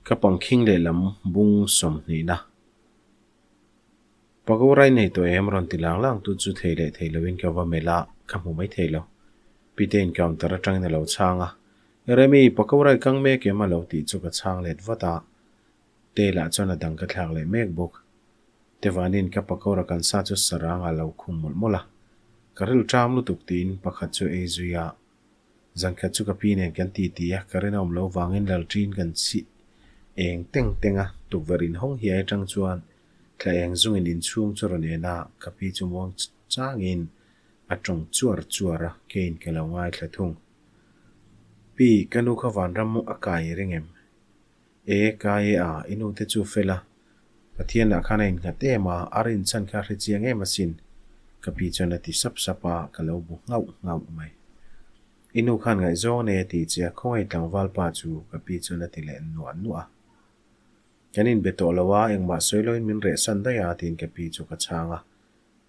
Ka pangkhing lehlam bung sawmhnihna. Pagorai nei tawh em rawn ti lang lang tu chu thei leh thei loin ka va melh a, ka hmu mai thei lo. Pitein counter atangin a lo chhang a, Remi, pakorai kang mek em a lo tih chu ka chhang let vat a, Te lah chuan a dang ka thlak leh mek bawk. Tevanin ka pakora kan sa chu sarang a lo khum mawlh mawlh a, ka ril ṭam lutuk tiin pakhat chu ei zui a, Zankhat chu ka pi nen kan ti ti a, ka rinawm lo vangin lalṭin kan chhih eng teng teng a, tukverh inhawng hiai atang chuan thla eng zungin inchhung chu rawn en a, ka pi chu muang changin a tawng chuar chuar a, keiin ka lo ngaithla thung. Pi, ka nu kha vanram a kai i ring em? E, kai e a, i nu te chu fel a, Pathian ah khan a innghat em a, a rinchhan kha hre chiang em asin, ka pi chuan a ti sap sap a, ka lo bu nghauh nghauh mai. I nu khan ngaihzawng a nei a tih che a, khawngaih tlangval pa chu, ka pi chuan a ti leh nuah nuah a. Kan inbe tawh lo a, engmah sawi loin min rehsan daih a, tiin ka pi chu ka chhang a.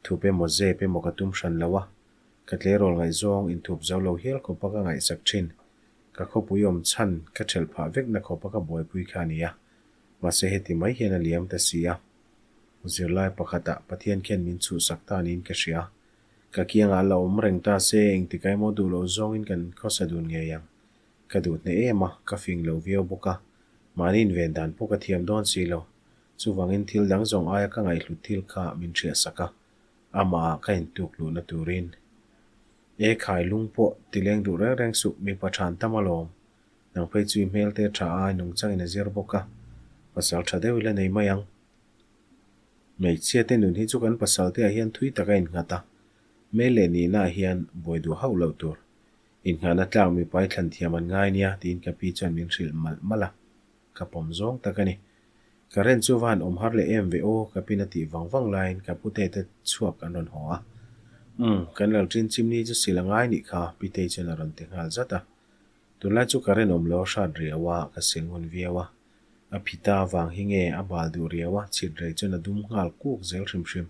Thup emaw zep emaw ka tum hran lo a, ka tleirawl ngaihzawng inthup zo lo hial khawpa ka ngaihsak thin. Ka khawpui awm chhan ka ṭhelh phah vekna khawpa ka buaipui kha a ni a. Mahse heti mai hian a liam ta si a. Zirlai pakhatah Pathian khian min chhuhsak ta niin ka hria. Ka kiangah a la awm reng ta se engtikah emaw duh loh zawngin kan khawsa dun ngei ang. Ka duh hneh em a, ka fing lo viau bawk a. Mahni inven dan pawh ka thiam dawn si lo. Chuvangin thil dang zawng aia ka ngaihhlut thil kha min hriahsak a, amahah ka intuk luhna turin. E khai lung pawh tileng duh reng reng suh, mipa than tam alawm. Nang phei chu i hmel te tha a, i nungchangin a zir bawk a, pasal tha deuh i la nei mai ang. Hmeichhia te nun hi chu kan pasal te ah hian thui tak a innghat a, hmel leh nihna ah hian buai duh hauh loh tur. Innghahna tlak mipa i thlan thiam an ngai nia tiin ka pi chuan min hrilh malh malh a, ka pawm zawng tak a ni. Current chu va han awm har leh em ve aw, ka pin a tih vang vang laiin ka pute te chhuak an rawn haw a. Umm, kan lalṭin chimni chu sil a ngai nih kha, Pitei chuan a rawn ti nghal zat a. Tunlai chu current awm lo a hrat riau a, ka sil ngun viau a. A phita vang hi nge a bal duh riau a, chhit rei chuan a dum nghal kuk zel hrim hrim.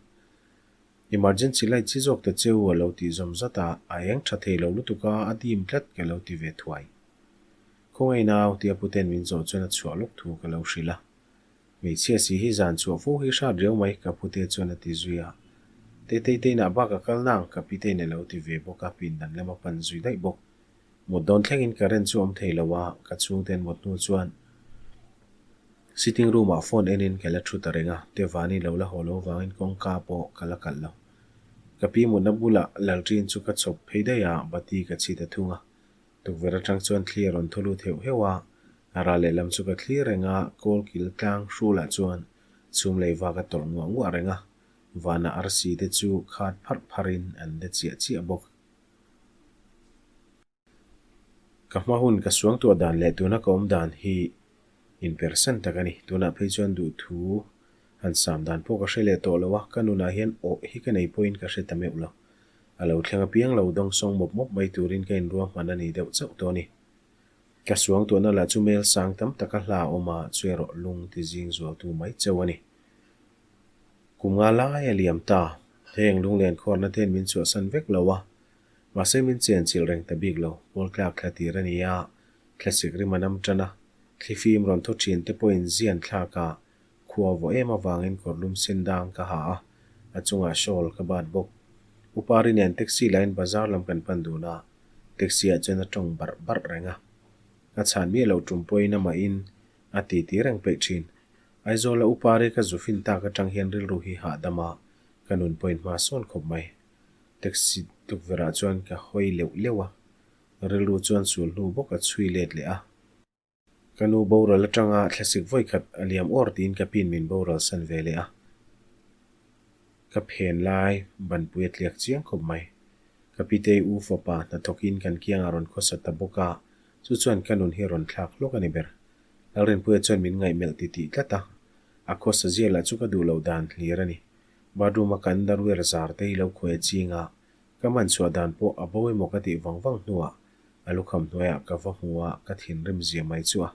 Emergency light chi zawk ta che u a lo tih zawm zat a, a eng tha thei lo lutuk a, a dim tlat ka lo ti ve thuai. Khawngaih nau tia puten min zawh chuan a chhuah lawk thu ka lo hrilh a. Hmeichhia si hi zan chhuah fo hi hrat riau mai ka pute chuan a ti zui a. Tetei teinah bak a kal nang ka pitein a lo ti ve bawk a, pindan lam a pan zui daih bawk. Mut dawn thlengin current chu awm thei lo a, ka chhungten mut hnu chuan sitting room ah phone enin ka la thu ta reng a, Tevani lo la haw lo vangin kawngka pawh ka la kalh lo. Ka pi mutna bulah lalṭin chu ka chhawp phei daih a, bati ka chhi ta thung a. Tukverh atang chuan thli a rawn thaw lut heuh heuh a, a ral lehlam chu ka thlir reng a, kawl kil tlang hrulah chuan chhum lei vak a tawlh nguah nguah reng a, vanah arsi te chu khat pharh pharhin an de chiah chiah bawk. Ka hma hun ka suangtuah dan leh tuna ka awm dan hi inpersan tak a ni. Tunah phei chuan duhthu han sam dan pawh ka hre leh tawh lo a, ka nunah hian awh hi ka nei pawhin ka hre ta meuh lo. A lo thleng apiang lo dawngsawng mawp mawp mai turin ka inruahman a ni deuh chauh tawh a ni. Ka suangtuahna lah chu mel sang tam taka hla a awm a, chu erawh lung ti zing zualtu mai chauh a ni. Kum nga lai a liam ta, heng lunglen khuarna ten min chhuahsan vek lo a, Mahse min chen chilh reng ta bik lo, pawl tlak thla tir a ni a, thlasik rim a nam tan a, thlifim rawn thaw thin te pawhin zian thlak a, khua vawh em avangin kawrlum sen dang ka ha a, a chungah shawl ka bat bawk. Upari nen taxi lain bazar lam kan pan dun a, taxi ah chuan a tawng barh barh reng a. Ka chhan miah loh tum pawhin amahin a titi reng peih thin. Aizawla Upari ka zu fin tak atang hian rilru hi hahdam a, ka nun pawhin hma sawn khawp mai. Taxi tukverh ah chuan ka hawi leuh leuh a, rilru chuan sul hnu bawk a chhui let leh a. Ka nu boral atanga thlasik vawi khat a liam awr tiin ka pin min boral san ve leh a. Ka phen lai banpui a tliak chiang khawp mai. Ka pitei u fapa hnathawkin kan kiangah rawn khawsa ta bawk a, chu chuan ka nun hi rawn thlak hlawk a ni ber. Lalrinpuia chuan min ngaihmelh titih tlat a, a khawsa zia lah chu ka duh loh dan hlir a ni. Bathroom a kan underwear zar te hi lo khuai a ching a, ka man chhuah dan pawh a bo emaw ka tih vang vang hnuah a lukham hnuaiah ka va hmu a, ka thinrim zia mai chu a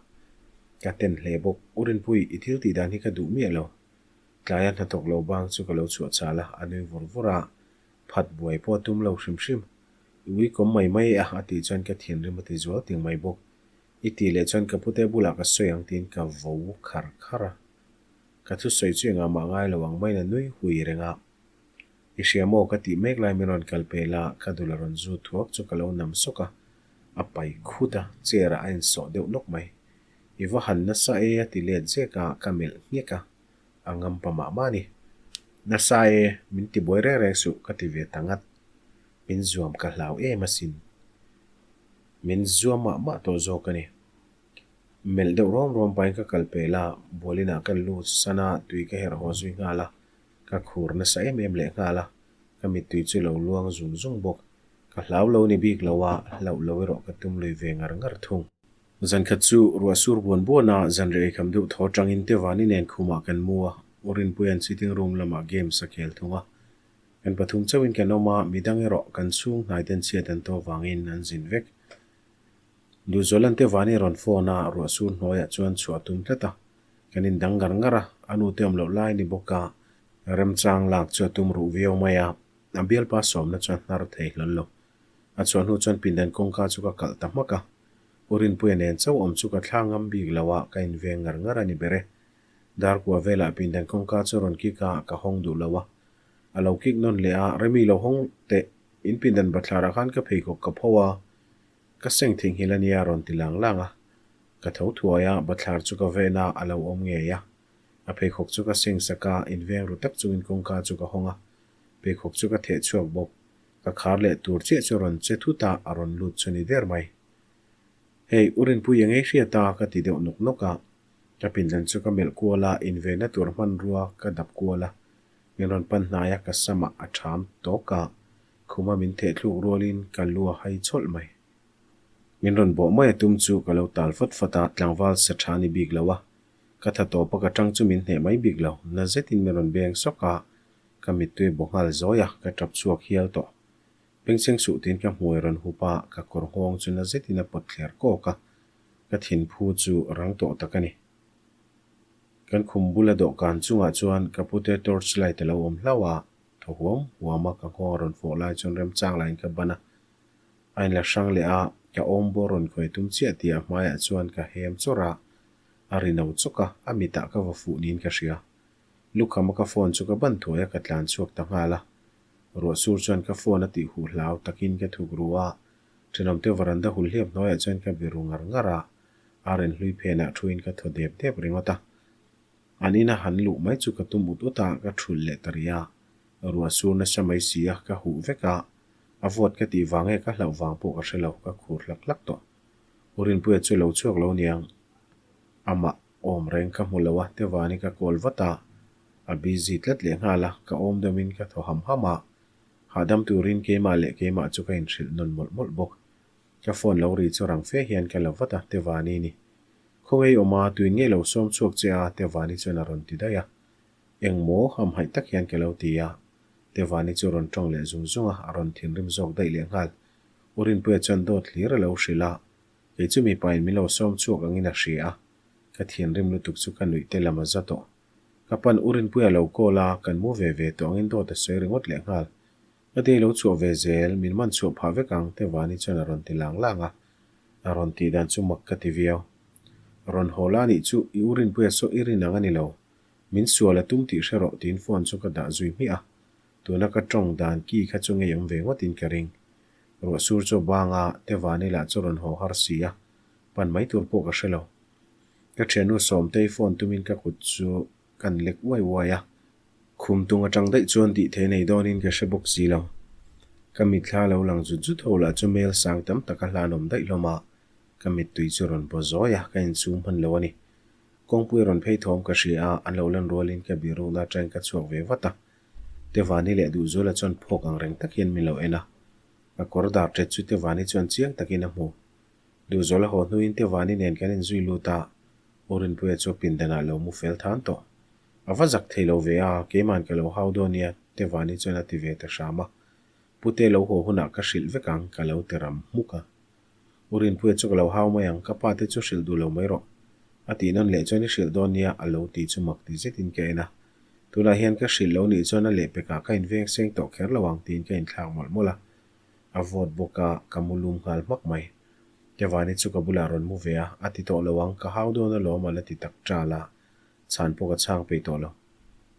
ka ten hle bawk. U Rinpui, i thil tih dan hi ka duh miah lo. Tlaia hnathawk lo bang chu ka lo chhuah chal a, a nui vur vur a, phat buai pawh a tum lo hrim hrim. I ui kawm mai mai e a, a tih chuan ka thinrim a ti zual ting mai bawk. I tih leh chuan ka pute bulah ka sawi ang tiin ka vo khar khar a. Ka thusawi chu engah mah ngai lo ang maiin a nui hui reng a. I hria maw ka tih mek lai min rawn kal pel a, ka dul a rawn zut thuak chu ka lo nam sawk a, a pai khut a, chair ah a insawh deuh nawk mai. I va han nasa e a ti let zek a, ka melh nghek a, a ngam pa mah mah a ni. Nasa e, min ti buai reng reng suh ka ti ve ta ngat. Min zuam ka hlau em asin. Min zuam mah mah tawh zawk a ni. Melh deuh rawm rawm pahin ka kal pel a, bualinah ka lut san a, tui ka herh haw zui nghal a, ka khur nasa em em leh nghal a, ka mittui chu lo luang zung zung bawk. Ka hlau lo ni bik lo a, hlauh lo erawh ka tum lui ve ngar ngar thung. Zan khat chu ruah sur buan buan a, zan reh eikham deuh thaw tangin Tevani nen khumah kan mu a, U Rinpuia'n sitting room lamah games a khel thung a. Kan pathum chauhin kan awm a, midang erawh kan chhung hnai ten chhiat an tawh vangin an zin vek. Duhzualan Tevani rawn phone a, ruah sur hnuaiah chuan chhuah a tum tlat a. Kan indang ngar ngar a, a nute awm loh lai ni bawk a, remchang lak chu a tum ruh viau mai a, a bialpa sawmna chuan hnar thei hlawl lo. A chhuah hnu chuan pindan kawngka chu ka kalh ta hmak a, U Rinpuia nen chauh awm chu ka thla ngam bik lo a, ka inveng ngar ngar a ni ber e. Darkua velah pindan kawngka chu rawn kik a, ka hawng duh lo a. A lo kik nawn leh a, Remi lo hawng teh, in pindan bathlarah khan ka pheikhawk ka pho a, ka seng theihnghilh a nia a rawn ti lang lang a. Ka tho thuai a, bathlar chu ka ven a, a lo awm ngei a. A pheikhawk chu ka seng sak a, inveng ru tak chungin kawngka chu ka hawng a. Pheikhawk chu ka theh chhuak bawk. Ka khar leh tur chiah chu rawn che thut a, a rawn lut chu ni der mai. Hei, U Rinpuia ngei hriat a, ka ti deuh nawk nawk a. Ka pindan chu ka melh kual a, invenna tur hmanrua ka dap kual a. Min rawn pan hnai a, ka samah a ṭham tawk a, khuma min theh thluk rualin ka lu a hai chawlh mai. Min rawn bawh mai a tum chu ka lo tal fat fat a, tlangval sa tha ni bik lo a, ka tha tawp a ka tang chu min hneh mai bik lo, na zetin min rawn beng sawk a, ka mittui bawh nghal zawi a, ka tap chhuak hial tawh. Bengchheng suh tiin ka hmuai rawn hup a, ka kawr nghawng chu na zetin a pawt thler kawk a, ka thinphu chu rang tawh tak a ni. Kan khum bula dawhkan chungah chuan ka pute torch light a lo awm hlauh a, thaw huam huam a ka nghawng a rawn fawh lai chuan remchang lahin ka ban a, A inla hrang leh a, ka awm bawr rawn khawi tum chiah tih a hmaiah chuan ka hem chawrh a, a ri no chawk a, a mitah ka va fuh niin ka hria. Lukhama ka phone chu ka ban thuai a, ka tlan chhuak ta nghal a. Ruah sur chuan ka phone a tih huh hlau takin ka thuk ru a, thenawmte varanda hul hliap hnuaiah chuan ka be ru ngar ngar a, a ren hlui phenah thuin ka thaw dep dep ringawt a. An ina han luh mai chu ka tum ut ut a, ka thulh leh ta rih a. Ruah sur nasa mai si a, ka huh vek a, A vawt ka tih vang nge ka hlauh vang pawh ka hre lo, ka khur hlak hlak tawh. U Rinpuia chu lo chhuak lo niang. Amah awm reng ka hmu lo a, Tevani ka call vat a, a busy tlat leh nghal a, ka awm deuhin ka thaw ham ham a. Hahdam turin keimah leh keimah chu ka inhrilh nawn mawlh mawlh bawk. Ka phone lo ri chu rang fe hian ka la vat a, Tevani ni. Khawngaih awm a, tuin nge lo sawm chhuak che a, Tevani chuan a rawn ti daih a. Engmaw hamhaih tak hian ka lo ti a, Tevani chu rawn tawng leh zung zung a, a rawn thinrim zawk daih leh nghal. U Rinpuia chuan dawt hlir a lo hrilh a, kei chu mipain min lo sawm chhuak angin a hria a, ka thinrim lutuk chu ka nuih te lam a za tawh. Ka pan U Rinpuia lo call a, kan mu ve ve tawh angin dawt a sawi ringawt leh nghal. Ka dei lo chhuah ve zel, min man chhuah phah vek ang, Tevani chuan a rawn ti lang lang a, a rawn tih dan chu mak ka ti viau. Rawn haw la anih chu, i U Rinpuia saw i rin ang a ni lo. Min sual a tum tih hre rawh tiin phone chu ka dah zui hmiah a, tuna ka tawng dan ki kha chu ngei awm ve ngawtin ka ring. Ruah sur chu a bang a, Tevani lah chu rawn haw har si a, pan mai tur pawh ka hre lo. Ka thiannu Sawmtei phone tumin ka kut chu kan lek uai uai a, khum tung atang daih chuan tih thei nei dawnin ka hre bawk si lo. Ka mitthla lo lang zut zut ho lah chu mail sang tam taka hlan awm daih hlawm a, ka mittui chu rawn paw zawi a, ka insum hman lo a ni. Kawngpui rawn phei thawm ka hria a, an lo lan rualin ka birukna atangin ka chhuak ve vat a. Tevani leh Duhzuala chuan phawk ang reng tak hian min lo en a. Ka kawr dar ṭet chu Tevani chuan chiang takin a hmu. Duhzuala haw hnuin Tevani nen kan inzui lut a, U Rinpuia chu pindanah lo mu fel than tawh. A va zak thei lo ve a, keiman ka lo hau dawn nia, Tevani chuan a ti ve ta hram a. Pute lo haw hunah ka hrilh vek ang, ka lo ti ram hmuk a. U Rinpuia chu ka lo hau mai ang, ka pa te chu hrilh duh lo mai rawh. A tih nawn leh chuan i hrilh dawn nia a lo ti chu mak ti zetin ka en a. Tunah hian ka hrilh lo nih chuan a lehpekah ka inveng seng tawh kher lo ang tiin ka inthlak mawlh mawlh a. A vawt bawk a, ka mu lum nghal hmak mai. Tevani chu ka bulah rawn mu ve a, a ti tawh lo ang, ka hau dawn alawm a la ti tak ṭal a, chhan pawh ka chhang peih tawh lo.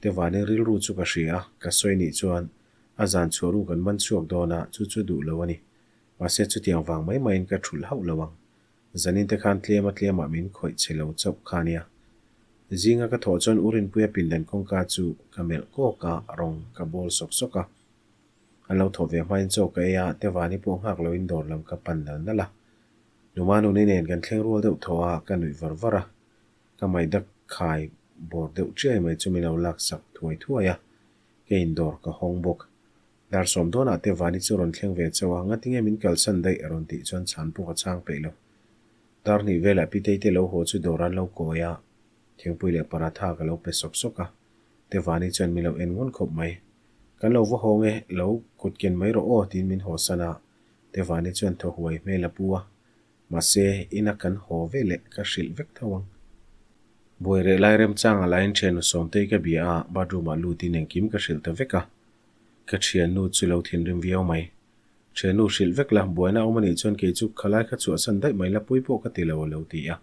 Tevani rilru chu ka hria a, ka sawi nih chuan a zan chhuah ru kan man chhuak dawn a, chu chu duh lo a ni. Mahse chutiang vang mai maiin ka ṭhulh hauh lo ang. Zanin te khan tlem a tlemah min khawih che lo chauh kha nia. Zinga ka thawh chuan U Rinpuia pindan kawngka chu ka melh kawk a, rawng ka bawl sawk sawk a. An lo thawh ve hmain chaw ka ei a, Tevani pawh nghak loin dawr lam ka pan nal nal a. Numa nuni nen kan thleng rual deuh thaw a, ka nuih var var a. Ka maidak khai bawr deuh chiai mai chu min lo laksak thuai thuai a, keiin dawr ka hawng bawk. Dar sawm dawnah Tevani chu rawn thleng ve chauh a, ngatinge min kalsan daih a rawn tih chuan chhan pawh ka chhang peih lo. Dar hnih velah Pitei te lo haw chu dawr an lo kawi a, thingpui leh paratha ka lo pe sawk sawk a. Tevani chuan min lo en ngun khawp mai. Kan lo va hawng e, lo kut ken mai rawh aw tiin min hawsan a, Tevani chuan thaw huai hmel a pu a. Mahse, ina kan haw ve leh ka hrilh vek tho ang. Buai reh lai remchang a laiin thiannu Sawmtei ka bia a, bathroom ah lutin engkim ka hrilh ta vek a. Ka thiannu chu lo thinrim viau mai. Thiannu hrilh vek la, buaina awm anih chuan kei chu khalai kha chhuahsan daih mai la pui pawh ka ti lo a lo ti a.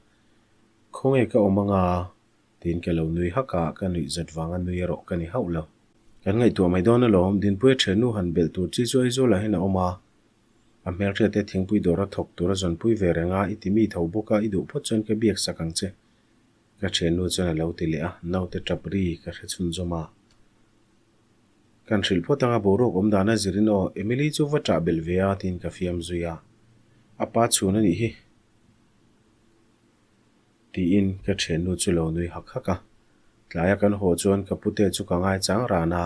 Khawnge ka awm anga? Tiin ka lo nui hak a, ka nuih zat vanga nui erawh ka ni hauh lo. Kan ngaihtuah mai dawn alawm, Dinpuia thiannu han belh tur chi chu Aizawlah hian a awm a. A hmelhriat te thingpui dawra thawk tura zawnpui ve reng a, i ti mi tho bawk a, i duh phawt chuan ka biak sak ang che. Ka thiannu chuan a lo ti leh a, naute tap ri ka hre chhunzawm a. Kan hrilh phawt anga boruak awm dana zirin aw, Emily chu va ṭah belh ve a, tiin ka fiam zui a. A pa chhun a nih hi. Tiin ka thiannu chu lo nui hak hak a. Tlaia kan haw chuan ka pute chu ka ngai chang ran a,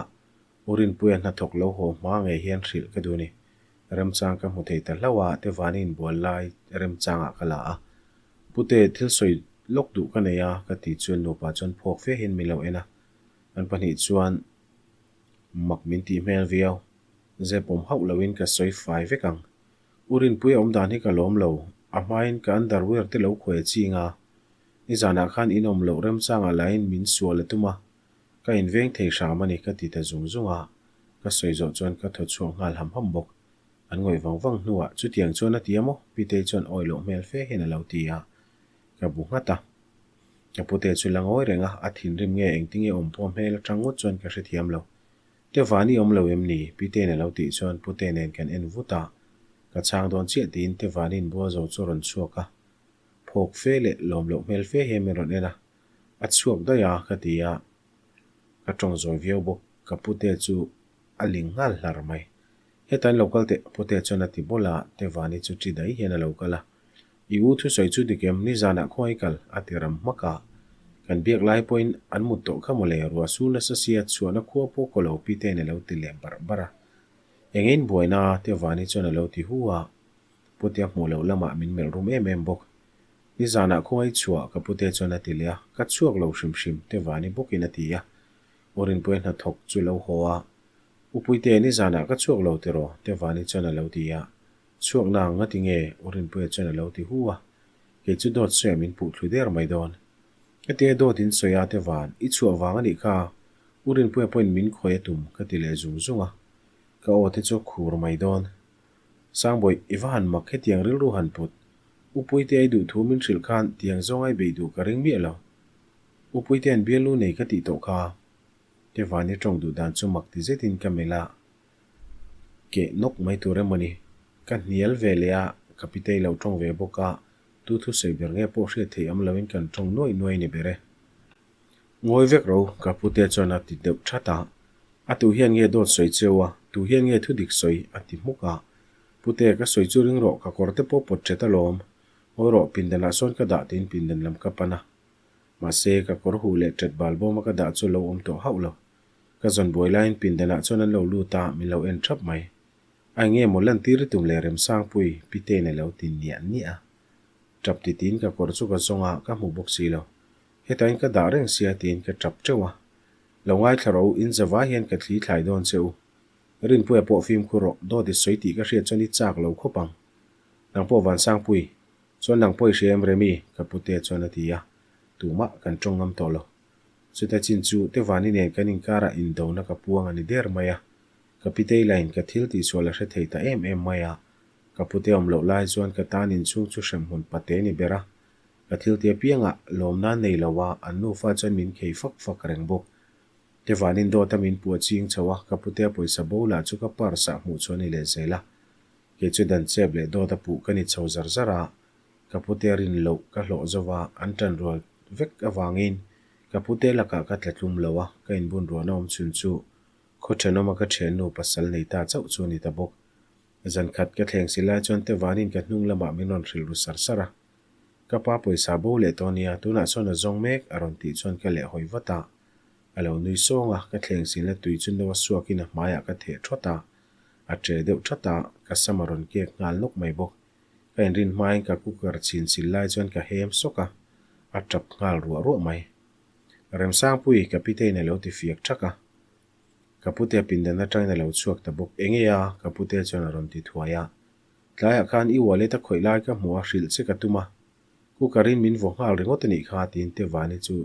U Rinpuia hnathawk lo haw hma ngei hian hrilh ka duh ni. Remchang ka hmu thei ta hlauh a, Tevani inbual lai remchangah ka la a. Pute, thil sawi lawk duh ka nei a, ka ti chuan nupa chuan phawk fe hian min lo en a. An pahnih chuan mak min tih hmel viau. Zep awm hauh loin ka sawi fai vek ang. U Rinpuia awm dan hi ka lawm lo, a hmain ka underwear te lo khuai a ching a. Nizanah khan in awm loh remchangah lahin min sual a tum a, ka inveng thei hram a ni ka ti ta zung zung a, ka sawi zawh chuan ka thaw chhuak nghal ham ham bawk. An ngawih vang vang hnuah chutiang chuan a ti a maw? Pitei chuan awi loh hmel fe hian a lo ti a, ka bu nghat a. Ka pute chu la ngawi reng a, a thinrim nge engtinge awm pawh hmel atang ngawt chuan ka hrethiam lo. Te vani awm lo em ni? Pite'n a lo tih chuan pute nen kan en vut a, ka chhang dawn chiah tiin te vani'n bual zo chu a rawn chhuak a. Phawk fe leh lawm loh hmel fe hian min rawn en a, a chhuak daih a ka ti a, ka tawng zawi viau bawk, ka pute chu a ling nghal hlar mai. Heta an lo kal teh, pute chuan a ti bawlh a, te vani chu ṭi daih hian a lo kal a. I u thusawi chu dik em? Nizanah khawngaih kal, a ti ram hmak a. Kan biak lai pawhin an mut tawh kha mawle, ruah sur nasa sia chhuahna khua pawh kaw lo pi te'n a lo ti leh barh barh a. Eng in buaina a? Tevani chuan a lo ti hu a. Putea hmuh loh lamah min melh rum em em bawk. Nizanah khawngaih chhuah, ka pute chuan a ti leh a. Ka chhuak lo hrim hrim, Tevani bawkin a ti a. U Rinpuia hnathawk chu lo haw a. U Puite, nizanah ka chhuak lo tiraw? Tevani chuan a lo ti a. Chhuak nang nga ti nge? U Rinpuia chuan a lo ti hu a. Kei chu dawt sawi a min puh thlu der mai dawn. Hetia dawt in sawi a te van, i chhuah vang a nih kha. U Rinpuia pawhin min khawi a tum ka ti leh zung zung a. Ka aw te chu a khur mai dawn. Sangbawih, i va han mak hetiang rilru han put. U Puite ai duh thu min hrilh khan tiang zawng ai beih duh ka ring miah lo. U Puitea'n bialnu nei ka tih tawh kha. Te van i tawng duh dan chu mak ti zetin ka melh a. Keh nawk mai tur emaw ni? Ka hnial ve leh a, ka pitei lo tawng ve bawk a, tu thusawi ber nge pawh hriat theih awm loin kan tawng nuaih nuaih ni ber e. Ngawi vek ro, ka pute chuan a ti deuh that a. A tu hian nge dawt sawi cheu a, tu hian nge thu dik sawi? a ti hmuk a. Pute, ka sawi chu ring rawh, ka kawr te pawh pawt ṭhet alawm. Ngawi rawh, pindanah sawn ka dah tiin pindan lam ka pan a. Mahse, ka kawr huh leh ṭet bal bawma ka dah chu lo awm tawh hauh lo. Ka zawn buai laiin pindanah chuan an lo lut a, min lo en thap mai. A enge maw lantir i tum leh Remsangpui, Pitein a lo ti niah niah a. Tap titiin ka kawr chu ka zawng a, ka hmu bawk si lo. Hetain ka dah reng sia tiin ka tap teuh a. Lo ngaithla rawh u, in zavai hian ka thli thlai dawn che u. Rinpuia pawh fimkhur rawh, dawt i sawi tih ka hriat chuan i chak lo khawp ang. Nang pawh Vansangpui, chuan nang pawh i hria em Remi? ka pute chuan a ti a. Tumah kan tawng ngam tawh lo. Chuta chin chu Tevani nen kan inkarah indona ka puang a ni der mai a, ka pitei lain ka thil tihsual a hre thei ta em em mai a. Ka pute awm loh lai chuan ka tan inchhung chu hremhmun pate ni ber a, ka thil ti apiangah lawmna nei lo a, an nufa chuan min khei fak fak reng bawk. Te vanin dawta min puah ching chho a, ka putea pawisa bo lah chu ka purse ah hmuh chu a ni leh zel a. Kei chu dan chep leh dawta puh ka ni chho zar zar a, ka putea rin loh ka hlawh zo va, an tan rual vek avangin ka pute lakah ka tla tlum lo a, ka inbun ruahna awm chhun chu khaw thenawma ka thiannu pasal nei ta chauh chu a ni ta bawk. Zan khat ka thleng si lai chuan te vanin ka hnung lamah min rawn hrilh ru sar sar a. Ka pa pawisa bo leh tawh nia, tunah sawn a zawng mek a rawn tih chuan ka leh hawi vat a. A lo nui sawng a, ka thleng silna tui chu no a suakin a hmaiah ka theh thawt a. A ṭe deuh ṭhat a, ka sam a rawn kek nghal nawk mai bawk. Ka inrin hmain ka cooker chhin sil lai chuan ka hem sawk a, a ṭap nghal ruah ruah mai. Remsangpui, ka pitein a lo ti fiak ṭhak a. Ka pute pindan atangin a lo chhuak ta bawk. Enge a? Ka pute chuan a rawn ti thuai a. Tlaiah khan i wallet a khawih lai ka hmuh a, hrilh che ka tum a. Cooker in min vaw nghal ringawt a nih kha tiin Tevani chu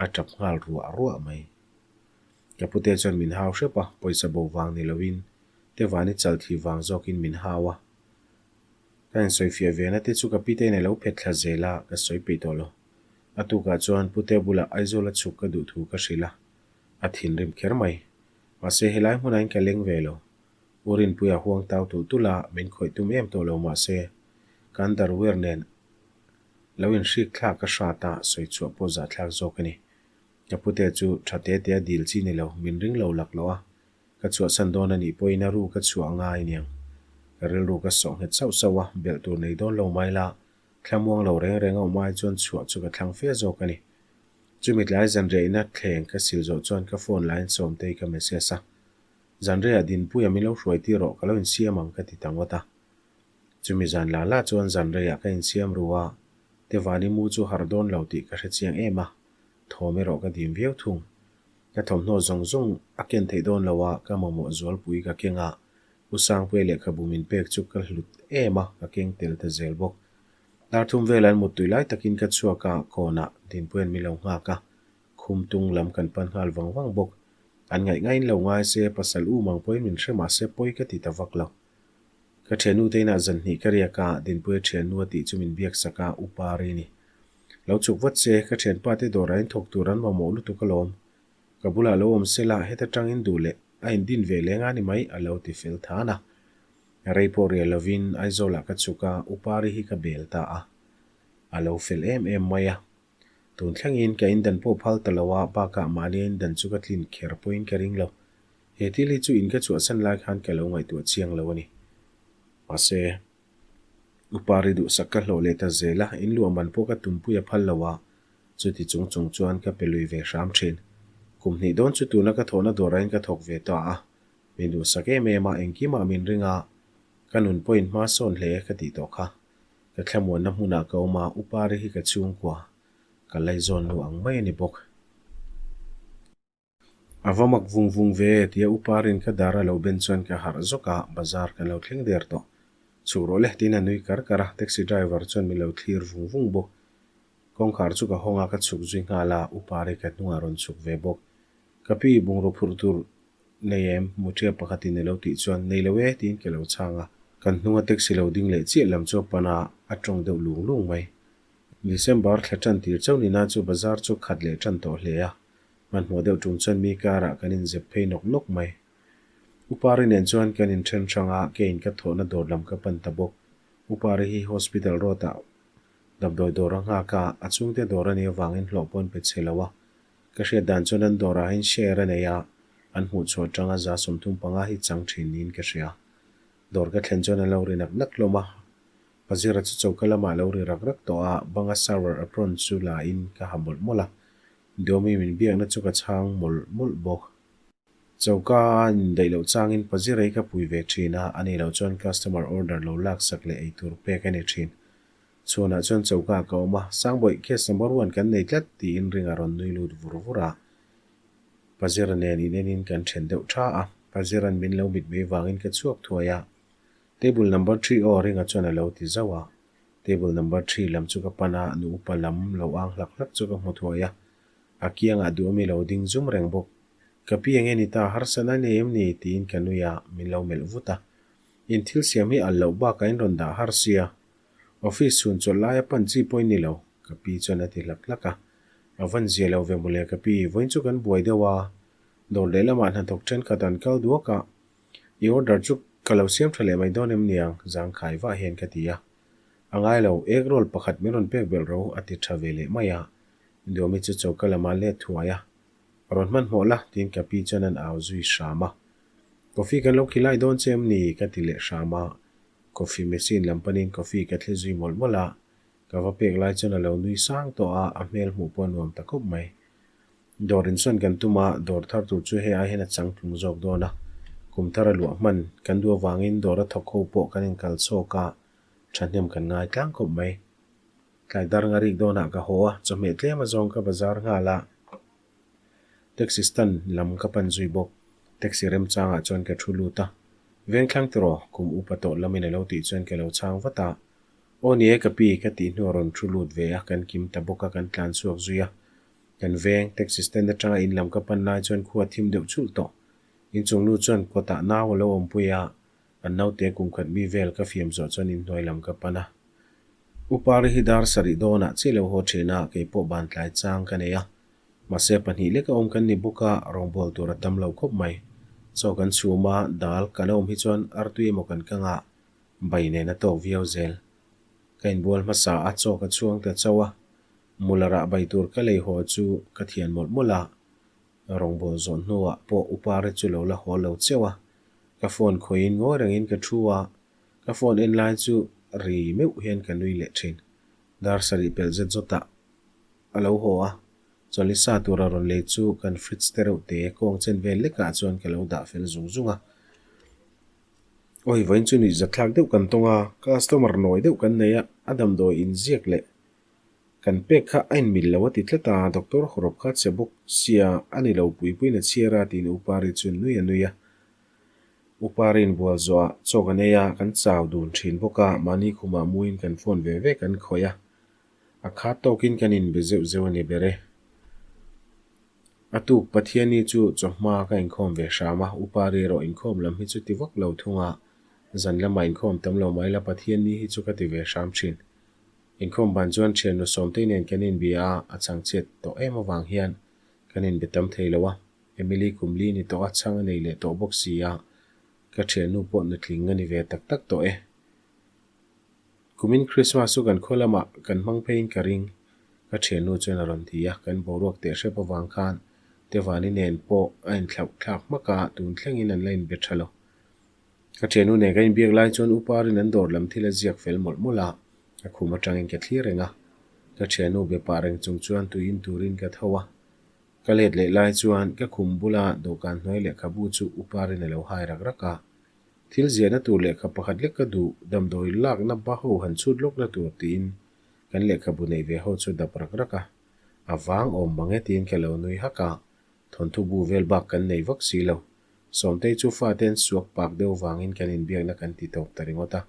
a tap nghal ruah ruah mai. Ka pute chuan min hau hrep a, pawisa bo vang ni loin Tevani chal thi vang zawkin min hau a. Ka insawifiah ve na te chu ka pitein a lo phet thla zel a, ka sawi peih tawh lo. A tukah chuan pute bulah Aizawl a chhuk ka duh thu ka hrilh a. A thinrim kher mai. Mahse helai hmunah in ka leng ve lo. U Rinpuia huang tau tulh tulh a, min khawih tum em tawh lo mahse ka underwear nen lo inhrik thlak ka hrat a, sawi chhuah pawh zahthlak zawk a ni. Ka pute chu tha te te a dil chi ni lo, min ring lo lak loh a, ka chhuahsan dawn a nih pawhin a ru ka chhuah ngai aniang. Ka rilru ka sawh nghet sauh sauh a, belh tur nei dawn lo mai la, thlamuang lo reng reng a awm ai chuan chhuah chu ka thlang fe zawk a ni. Chumi tlai zanriahina thleng ka sil zawh chuan ka phone lain Sawmtei ka message a. Zanriah Dinpuia min lo hruai tir rawh ka lo insiam ang ka ti ta ngawt a. Chumi zan la la chuan zanreiah ka insiam ru a, Tevani mu chu harh dawn lo tih ka hre chiang em a, thawm erawh ka dim viau thung. Ka thawmhnaw zawng zawng a ken theih dawn lo a, ka mamawh zualpui ka keng a, U Sangpuia lehkhabu min pek chu ka hlut em a, ka keng tel ta zel bawk. Dar thum vel an muttui lai takin ka chhuak a, kawnah Dinpuia'n min lo nghak a, khum tung lam kan pan nghal vang vang bawk. An ngaih ngaiin lo ngai se, pasal u mang pawhin min hre mah se pawi ka ti ta vak lo. Ka thiannu te inah zan hnih ka riak a, Dinpuia thiannu a tih chu min biak sak a, Upa Rini. Lo chhuk vat se, ka thianpa te dawrah in thawk tur an mamawh lutuk alawm. Ka bulah lo awm se la, heta tangin duh leh a indin ve leng a ni mai, a lo ti fel than a. Rei pawh rial lovin Aizawlah ka chhuk a, Upari hi ka bel ta a. A lo fel em em mai a. Tun thlengin ka indan pawh phal ta lo a, bakah mahni a indan chu ka tlin kher pawhin ka ring lo. He thil hi chu in ka chhuahsan lai khan ka lo ngaihtuah chiang lo a ni. Mahse, Upari duhsak ka hlawh leh ta zel a, in luah man pawh ka tumpui a phal lo a, chuti chung chung chuan ka pe lui ve hram thin. Kum hnih dawn chu tuna ka thawhna dawrah in ka thawk ve ta a, Min duhsak em em a, engkimah min ring a, ka nun pawhin hma sawn hle ka tih tawh kha. Ka thlamuanna hmunah ka awm a, Upari hi ka chhungkua, ka laizawn nu ang mai a ni bawk. A va mak vung vung ve tia Uparin ka dar a lo ben chuan ka harh zawk a, bazar kan lo thleng der tawh. Chhuk rawh le tiin a nui kar kar a, taxi driver chuan min lo thlir vung vung bawk. Kawngkhar chu ka hawng a, ka chhuk zui nghal a, Upari ka hnungah rawn chhuk ve bawk. Ka pi bungraw phurh tur Nei em? Muṭia pakhatin i lo tih chuan, Nei lo e, tiin ka lo chhang a. Kan hnunga taxi lo ding leh chiah lam chu a pan a, a tawng deuh lung lung mai. December thla ṭan tir chauh nina chu bazar chu khat leh ṭan tawh hle a. Hmanhmawh deuh ṭum chuan mi karah kan inzep phei nawk nawk mai. Upari nen chuan kan inṭhen hrang a, keiin ka thawhna dawr lam ka pan ta bawk. Upari hi hospital road-ah damdawi dawr a nghak a, a chhungte dawr a nih avangin hlawh pawh an pe chhe lo a. Ka hriat dan chuan an dawrah hian share a nei a, an hmuh chhuah atanga 35 hi chang thin niin ka hria. Dawr ka thlen chuan an lo ri nak nak hlawm a, Pazira chu choka lamah a lo ri rak rak tawh a, banga server apron chu la in ka ha mawlh mawlh a, Dawmi min biakna chu ka chhang mawlh mawlh bawk. Choka a indaih loh changin Pazira hi ka pui ve thin a, ani lo chuan customer order lo laksak leh eitur pek a ni thin. Chhuanah chuan choka ka awm a, Sangbawih, case number one kan nei tlat, tiin ring a rawn nui lut vur vur a. Pazira nen in enin kan then deuh tha a, Pazira'n min lo mit mai vangin ka chhuak thuai a. Table number three aw ringa chuan a lo ti zauh a. Table number three lam chu ka pan a, nu upa lam lo ang hlak hlak chu ka hmu thuai a. A kiangah duhawmi lo ding zum reng bawk. Ka pi eng nge ni ta, harsatna nei em ni? tiin ka nui a, min lo melh vut a. In thil siam hi al loh bakah in rawn dah har sia. Office chhun chawlh laia pan chi pawh i ni lo, ka pi chuan a ti hlak hlak a. A van zia lo ve mawle ka pi, vawiin chu kan buai deuh a. Dawr lehlamah hnathawk thenkhat an kal duak a. I order chu ka lo siam tha leh mai dawn em niang? Zangkhai vah hian ka ti a. A ngai lo, egg roll pakhat min rawn pek belh ro a ti tha ve leh mai a. Duami chu choka lamah let thuai a. Rawn hmanhmawh la, tiin ka pi chuan an au zui hram a. Coffee kan lo khilai dawn che em ni? ka ti leh hram a. Coffee machine lam panin coffee ka thli zui mawlh mawlh a. Ka va pek lai chuan a lo nui sang tawh a, a hmel hmuh pawh a nuam ta khawp mai. Dawr insawn kan tum a, dawr thar tur chu hei ai hian a changtlung zawk dawn a. Kum thar a luah hman kan duh avangin dawr a thawk ho pawh kan inkal chhawk a, thahnem kan ngai tlang khawp mai. Tlai dar nga rik dawnah ka haw a, chawhmeh tlem azawng ka bazar nghal a. Taxi stand lam ka pan zui bawk. Taxi remchangah chuan ka thu lut a. Vengthlang tiraw, kum upa tawh lamin a lo tih chuan ka lo chhang vat a. Aw ni e ka pi, ka tih hnuah rawn thu lut ve a, kan kim ta bawk a, kan tlan chhuak zui a. Kan veng, taxi stand atanga in lam ka pan lai chuan khua thim deuh chulh tawh. Inchung nu chuan kawtah nau a lo awmpui a, An naute kum khat mi vel ka fiam zawh chuan inhnuai lam ka pan a. U Pari hi dar sarih dawnah chiah lo haw thin a, kei pawh ban tlai chang ka nei a. Mahse pahnih leka awm kan ni bawk a, rawngbâwl tur a tam lo khawp mai. Chaw kan chhum a, dal kan awm hi chuan artui emaw kan kang a, bai nen a tawk viau zel. Ka inbual hmasa a, chaw ka chhuang ta chauh a. Mula rah bai tur ka lei haw chu ka thian mawlh mawlh a. Rawngbâwl zawh hnuah pawh U Pari chu lo la haw lo cheuh a. Ka phone khawiin ngawi rengin ka thu a, ka phone en lai chu ri meuh hian ka nui leh thin. Dar sarih pelh zet zawtah a lo haw a, chawlhi sa tura rawn lei chu kan fridge te reuh te kawng chen vel lekah chuan ka lo dah fel zung zung a. Awi vawiin chu nuih zatthlak deuh kan tawng a, customer nawi deuh kan nei a, a damdawi inziak leh Kan pek kha a inmil lo a ti tlat a, Doctor hawrawp kha che bawk sia a ni lo puipuiin a chhiar a tiin U Pari chu nui a nui a. U Pari inbual zawhah chaw kan ei a, kan chau dun thin bawk a, mahni khumah muin kan phone ve ve kan khawih a. A khat tawkin kan inbe zeuh zeuh a ni ber e. A tuk Pathiani chu chawhma ka inkhawm ve hram a, U Pari erawh inkhawm lam hi chu ti vak lo thung a, zan lamah inkhawm tam lo mai la Pathiani hi chu ka ti ve hram thin. Inkhawm ban chuan thiannu Sawmtei nen kan inbia a, a chhangchhiat tawh em avang hian kan inbe tam thei lo a. Emily kum li ni tawh a, chhang a nei leh tawh bawk si a, ka thiannu pawh nutling a ni ve tak tak tawh e. Kumin Christmas chu kan khaw lamah kan hmang pheiin ka ring, ka thiannu chuan a rawn ti a, kan boruak teh hrep avang khan Tevani nen pawh a inthlauh thlak hmak a, tun thlengin an la inbe tha lo. Ka thiannu nen ka inbiak lai chuan Upa Rin an dawr lam thil a ziak fel mawlh mawlh a, a khum atangin ka thlir reng a. Ka thiannu be pah reng chung chuan tui in turin ka tho a. Ka let leh lai chuan ka khum bula dawhkan hnuai lehkhabu chu Upa Rin a lo hai rak rak a. Thil ziahna tur lehkha pakhat lek ka duh, damdawi lakna ba ho han chhut lawkna tur tiin kan lehkhabu neih ve ho chu dap rak rak a. A vang awm mang e tiin ka lo nui hak a. Thawnthu bu vel bak kan nei vak si lo. Sawmtei chu fate an suak pak deuh vangin kan inbiakna kan ti tawp ta ringawt a.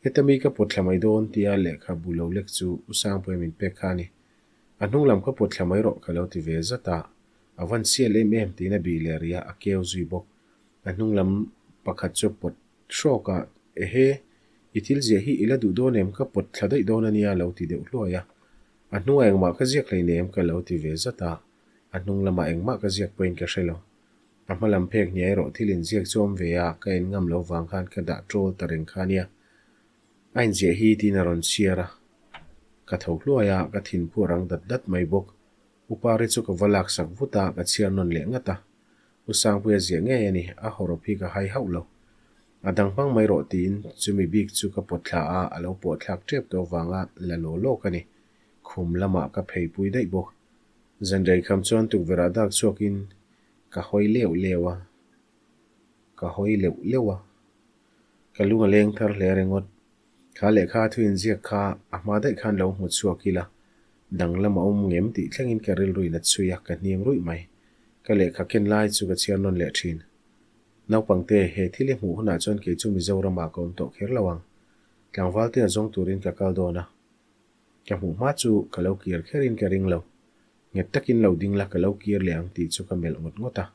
Heta mi ka pawt thla mai dawn tia lehkha bu lo lek chu U Sangpuia min pek kha a ni. A hnung lam kha pawt thla mai rawh ka lo ti ve zat a. A van sial em em tiin a bih leh rih a, a keu zui bawk. A hnung lam pakhat chu pawt hrawk a, Ehe, i thil ziah hi i la duh dawn em ka pawt thla daih dawn a nia a lo ti deuh hluai a. A hnungah engmah ka ziak hleinem ka lo ti ve zat a. A hnung lamah engmah ka ziak pawhin ka hre lo. A hma lam phek hniah erawh thil inziak chu awm ve a, ka en ngam lo vang khan ka dah ṭawl ta reng kha nia. A inziah hi tiin a rawn chhiar a. Ka tho hluai a, ka thin phu a rang dat dat mai bawk. U Pari chu ka va laksak vut a, ka chhiar nawn leh ngat a. U Sangpuia ziah ngei a ni, a hawrawp hi ka hai hauh lo. A dang hmang mai rawh tiin chumi bik chu ka pawt thla a, a lo pawh thlak ṭep tawh vanga la law lawk a ni. Khum lamah ka pheipui daih bawk. Zanrei kham chuan tukverh ah dak chhuakin ka hawi leuh leuh a, ka hawi leuh leuh a. Ka lung a leng thar hle ringawt. Kha lehkha thu inziak kha a hma daih khan lo hmu chhuak ila, danglam a awm ngem tih thlengin ka rilruin a chhui a, ka hniam ruih mai. Ka lehkha ken lai chu ka chhiar nawn leh thin. Naupangte, he thil i hmuh hunah chuan kei chu Mizoramah ka awm tawh kher lo ang. Tlangvalte a zawng turin ka kal dawn a. Ka hmuh hma chu ka lo kir kherin ka ring lo. Nghet takin lo ding la ka lo kir leh ang tih chu ka melh ngawt ngawt a.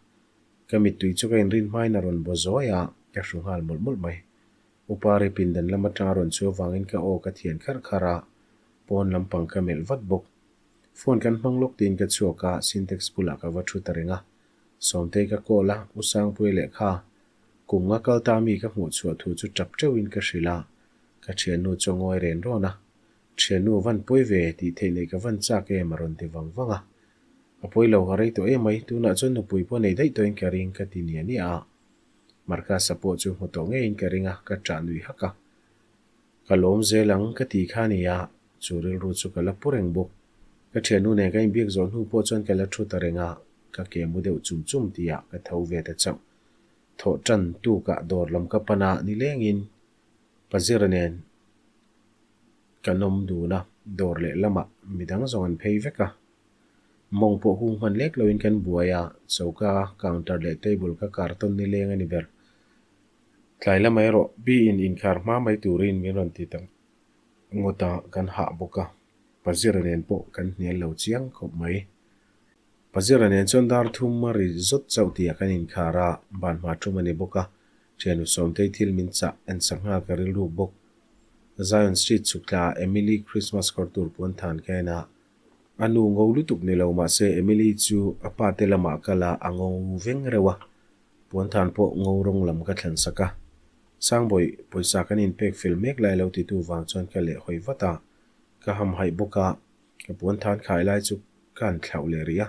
Ka mittui chu ka inrin hmain a rawn baw zawi a, ka hru nghal mawlh mawlh mai. Upa ri pindan lam atanga rawn chu avangin ka aw ka thian kharh kharh a, pawn lampang ka melh vat bawk. Phone kan hmang lawk tiin ka chhuak a, Sintex bulah ka va thu ta reng a. Sawmtei ka call a, U Sangpuia lehkha kum nga kal ta mi ka hmuh chhuah thu chu tap teuhin ka hrilh a, ka thiannu chu a ngawi ren rawn a. Thiannu van pawi ve tih theih neih ka van chak em a rawn ti vang vang a. A pawi lo, a rei tawh em mai, tunah chuan nupui pawh nei daih tawhin ka ring ka ti nia nia a. Marcus-a pawh chu hmu tawh ngeiin ka ring a, ka ṭah nui hak a. Ka lawm zel ang ka ti kha a nia, chu rilru chu ka la pu reng bawk. Ka ṭhiannu nen ka inbiak zawh hnu pawh chuan ka la ṭhu ta reng a, ka ke mu deuh chum chum tihah ka tho ve ta chauh. Thawh ṭan tukah dawr lam ka pan a, nilengin Pazira nen kan awm dun a, dawr leh lamah midang zawng an phei vek a. Mawng pawh hung hman lek loin kan buai a, choka, counter leh table ka kartawn nileng a ni ber. Tlai lamah erawh biin inkhar hma mai turin min rawn ti ta ngawt a, kan hah bawk a, Pazira nen pawh kan hnial lo chiang khawp mai. Pazira nen chuan dar thum a ri zawt chauh tihah kan inkhar a, ban hma tum a ni bawk a, thian Usawmtei thil min chah en sak nghal ka rilruk bawk. Zion Street chhuk thlaah Emily Christmas kawr tur puan than ka en a, a nu ngo lutuk ni lo mahse Emily chu a pa te lamah kal a, a ngo veng reuh a, puan than pawh ngo rawng lam ka thlen sak a. Sangbawi pawisa kan inpek fel mek lai lo titu vang chuan ka lehhawi vat a, ka hamhaih bawk a, Ka puan than khai lai chu ka han thlauh leh rih a,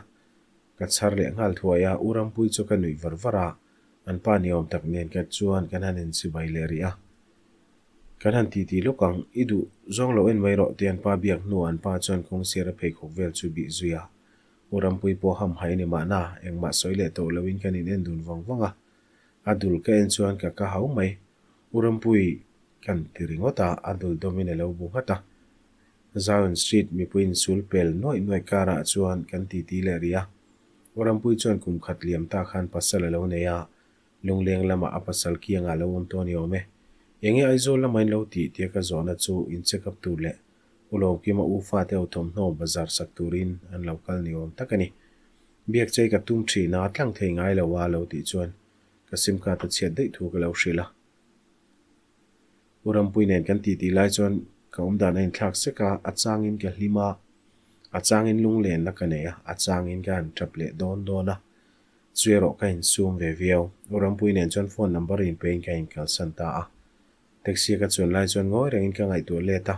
ka chhar leh nghal thuai a, U Rampui chu ka nuih var var a, an pa ni awm tak nen ka chuan kan han inchibai leh rih a. Kan han titi lawk ang, i duh zawng lo en mai rawh tih an pa biak hnuah an pa chuan kawngsiar a pheikhawk vel chu bih zui a. U Rampui pawh hamhaih a ni mahna, engmah sawi leh tawh loin kan in en dun vang vang a. A dul ka en chuan ka ka hau mai. U Rampui kan ti ringawt a, a dul dawmin a lo bu nghat a. Zion Street mipui insul pel nuaih nuaih karah chuan kan titi leh rih a. Rampui chuan kum khat liam ta khan pasal a lo nei a, Lungleng lamah a pasal kiangah a lo awm tawh a ni awm e. Enge Aizawl lama in lo tih tia ka zawhna chu in check up tur leh U Lawmkima u fate ho thawmhnaw bazar sak turin an lo kal ni awm tak a ni. Biak chei ka tum thin a, tlang thei ngai lo a lo tih chuan ka sim card a chhiat daih thu ka lo hrilh a. U Rampui nen kan titi lai chuan ka awmdan a inthlak sek a, a changin ka hlim a, a changin lunglenna ka nei a, a changin ka han tap leh dawn dawn a, chu erawh ka insum ve viau. U Rampui nen chuan phone number inpein ka inkalsan ta a. Taxi a ka chuan lai chuan ngawi rengin ka ngaihtuah let a,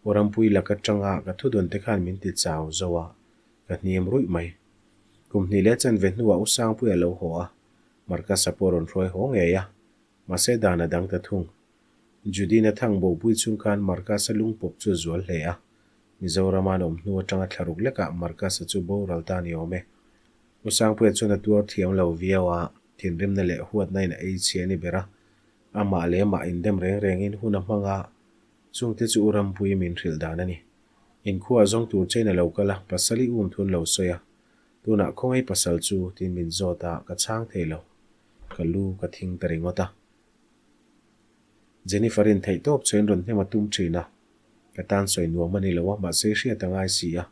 U Rampui lak atanga ka thudawn te khan min ti chau zo a, ka hniam ruih mai. Kum hnih leh chanve hnuah U Sangpuia a lo haw a, Marcus-a pawh a rawn hruai haw ngei a. Mahse dan a dang ta thung. Judina thang bopui chung khan Marcus-a lungpawp chu a zual hle a. Mizorama an awm hnu atanga thlaruk lekah Marcus-a chu boral ta ni awm e. U Sangpuia chuan a tuar thiam lo viau a, thinrimna leh huatna in a ei chhia a ni ber a. Amah leh amah indem reng rengin hun a hmang a, chungte chu U Rampuii min hrilh dan a ni. Inkhua zawng tur chein a lo kal a, pasal i um thun lo sawi a. Tunah khawngaih pasal chu tiin min zawt a, ka chhang thei lo. Ka lu ka thing ta ringawt a. Jennifer in theih tawp chuan rawn hnem a tum thin a, ka tan sawi nuam a ni lo a, mahse hriat a ngai si a.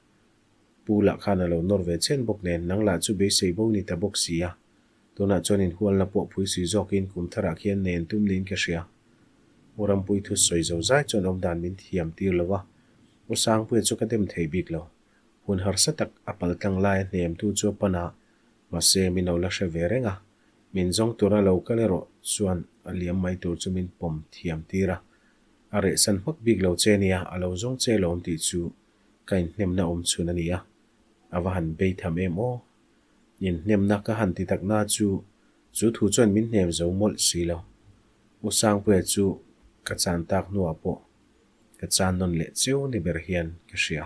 Pu lah khan a lo nawr ve chen bawk nen, nang lah chu beisei bo ni ta bawk si a. Tunah chuan inhualna pawh phui sui zawkin kum tharah khian nen tum niin ka hria. U Rampui thu sawi zo zai chuan awmdan min thiam tir lo a, U Sangpuia chu ka dem thei bik lo. Hun harsa tak a paltlang laia hnemtu chu a pan a, Mahse, min lo la hre ve reng a, min zawng tura lo kal erawh chuan a liam mai tur chu min pawm thiam tir a. A rehsan hmak bik lo che nia, a lo zawng che lawm tih chu ka inhnemna awm chhun a ni a, a va han bei tham em aw. Inhnemna ka han ti takna chu chu thu chuan min hnem zo mawlh si lo. U Sangpuia chu ka chan tak hnuah pawh ka chan nawn leh cheu ni ber hian ka hria.